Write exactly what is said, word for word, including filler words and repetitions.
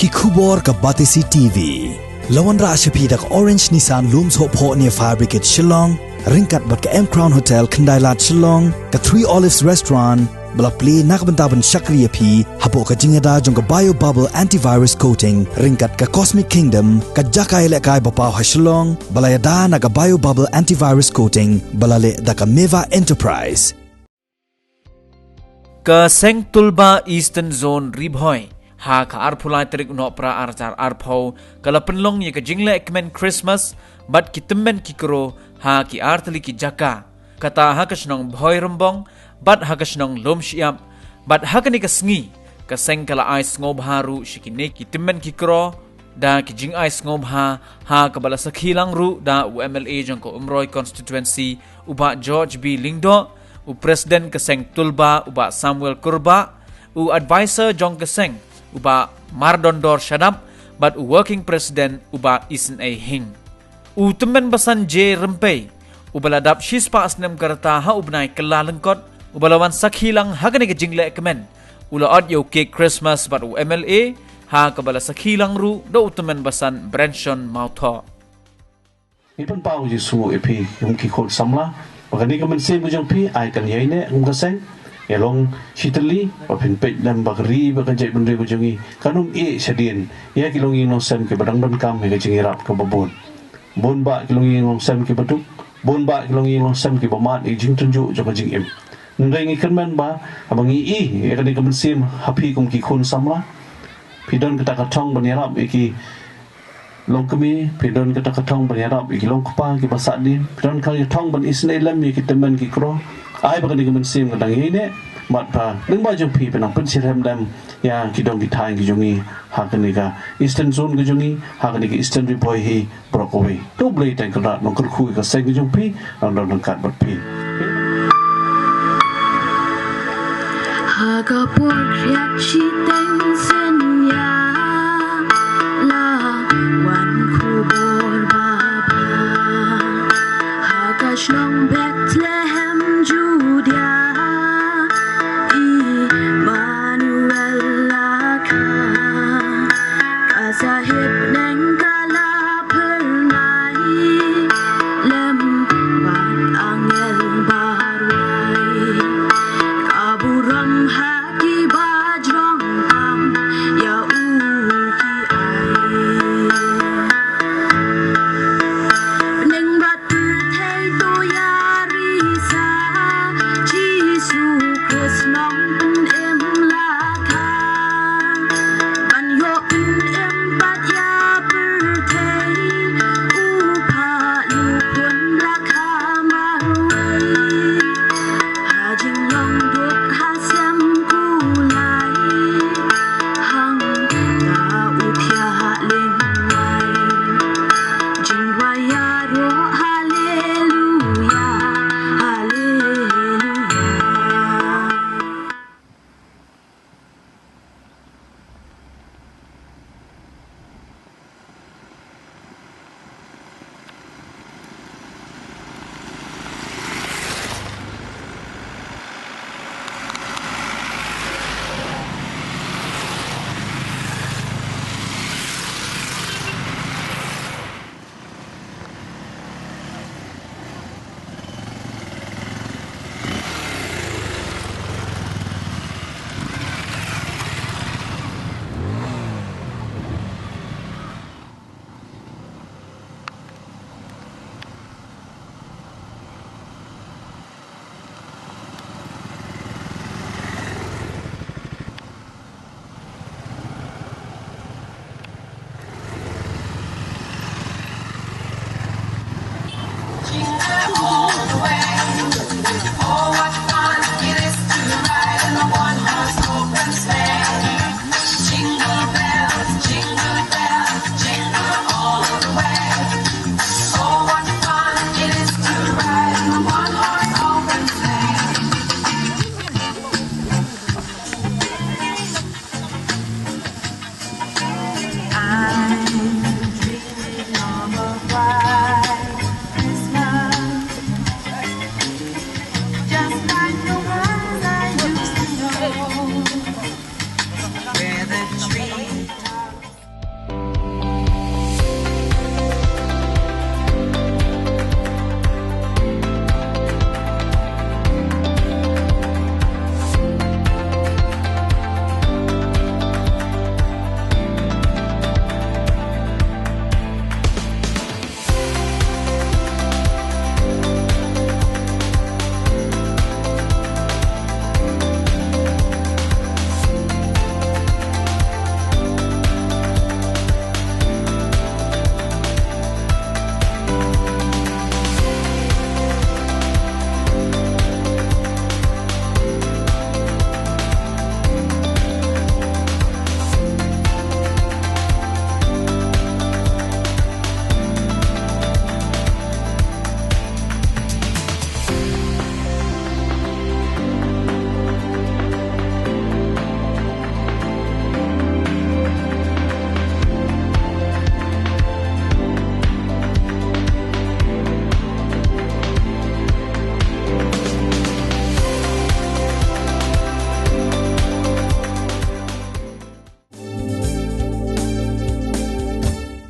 Ki khubor ka Batesi T V. La wanrah sha phi da ka Orange Nissan Lum Sohphoh near Fire Brigade Shillong, ryngkat bad ka M Crown Hotel Khyndailad Shillong, ka Three Olives Restaurant, ba la plie na ka bynta ban shakri ïa phi hapoh ka jingïada jong ka Bio Bubble Antivirus Coating, ryngkat ka Cosmic Kingdom, ka jaka ïalehkai ba paw ha Shillong, ba la ïada na ka Bio Bubble Antivirus Coating, ba la leh da ka Meva Enterprise. Ka Seng Tulba Eastern Zone Ri Bhoi, ha ka arphew lai tarik u Nohprah ar hajar arphew, ka la pynlong ïa ka jingleh kmen Christmas bad ki tymmen ki kro ha ki artylli ki jaka, kata ha ka shnong Bhoi Rymbong bad ha ka shnong Lum Shyiap. Bad ha kane ka sngi, ka seng ka la ai sngewbha ruh sha kine ki tymmen ki kro da ki jingai sngewbha, ha kaba la sakhi lang ruh da u M L A jong ka Umroi Constituency, u Bah George B Lyngdoh, u President ka Seng Tulba, u Bah Samuel Kurbah, u Advisor jong ka seng, u Bah Mardondor Shadap, bad u Working President, u Bah Isynei Hing. U tymmen basan J Rympei, uba la dap shispah snem ka rta ha u bnai Kyllalyngkot, uba la wan sakhi lang ha kane ka jingleh kmen, u la ot ïa u cake Christmas bad u M L A, ha kaba la sakhi lang ruh da u tymmen basan Brenshon Mawthoh. Ngi pynpaw ïa u sngewbha ïa phi kum ki khun samla, ba kane ka mynsiem ka jong phi ai kan ïai neh kum ka seng, ïa long shi tylli, ba phin peit lem ba ka ri bad ka jaitbynriew ka jong ngi kan ym ïeh shadien ïa ki longïing longsem kiba dang donkam ïa ka jingïarap kaba bun. Bun bah ki longïing longsem kiba duk, bun bah ki longïing longsem kiba mad ïa ka jingtynjuh jong ka jingim. Hynrei ngi kyrmen ba haba ngi ïohi ïa kane ka mynsiem ha phi kum ki khun samla, phi don kata ka thong ban ïarap ïa ki longkmie, phi don kata ka thong ban ïarap ïa ki longkpa kiba sahdien, phi don ka thong ban isynei lem ïa ki tymmen ki kro. Ai ba kane ka mynsiem ka dang ïai neh, bad ba lyngba jong phi phin nang pynshitrhem lem ïa ki dong ki thaiñ ki jong ngi ha kane ka Eastern Zone ka jong ngi, ha kane ka Eastern Ri Bhoi hi baroh kawei. To U Blei un kyrkhu ïa ka seng ka jong phi, nang don ryngkat bad phi. Ha ka por khriat shiteng synñia, la wan khubor babha. Ha ka shnong Bethlehem Judia, Immanuel la kha. Ka sahep neng ka la phyrnai, lem bad angel ba rwai. Ka burom ha kiba jrong tam ïa u ki ai. Neng bad pyrthei to ïa risa, Jisu Khrist nongpynim la kha. Ban ïoh pynim pat ïa pyrthei, u Pha Lukhun la kha marwei. Ha jinglong duk ha sem kulai, hangta u thiah lyngwai. Jingrwai ïaroh, Haleluya, Haleluya.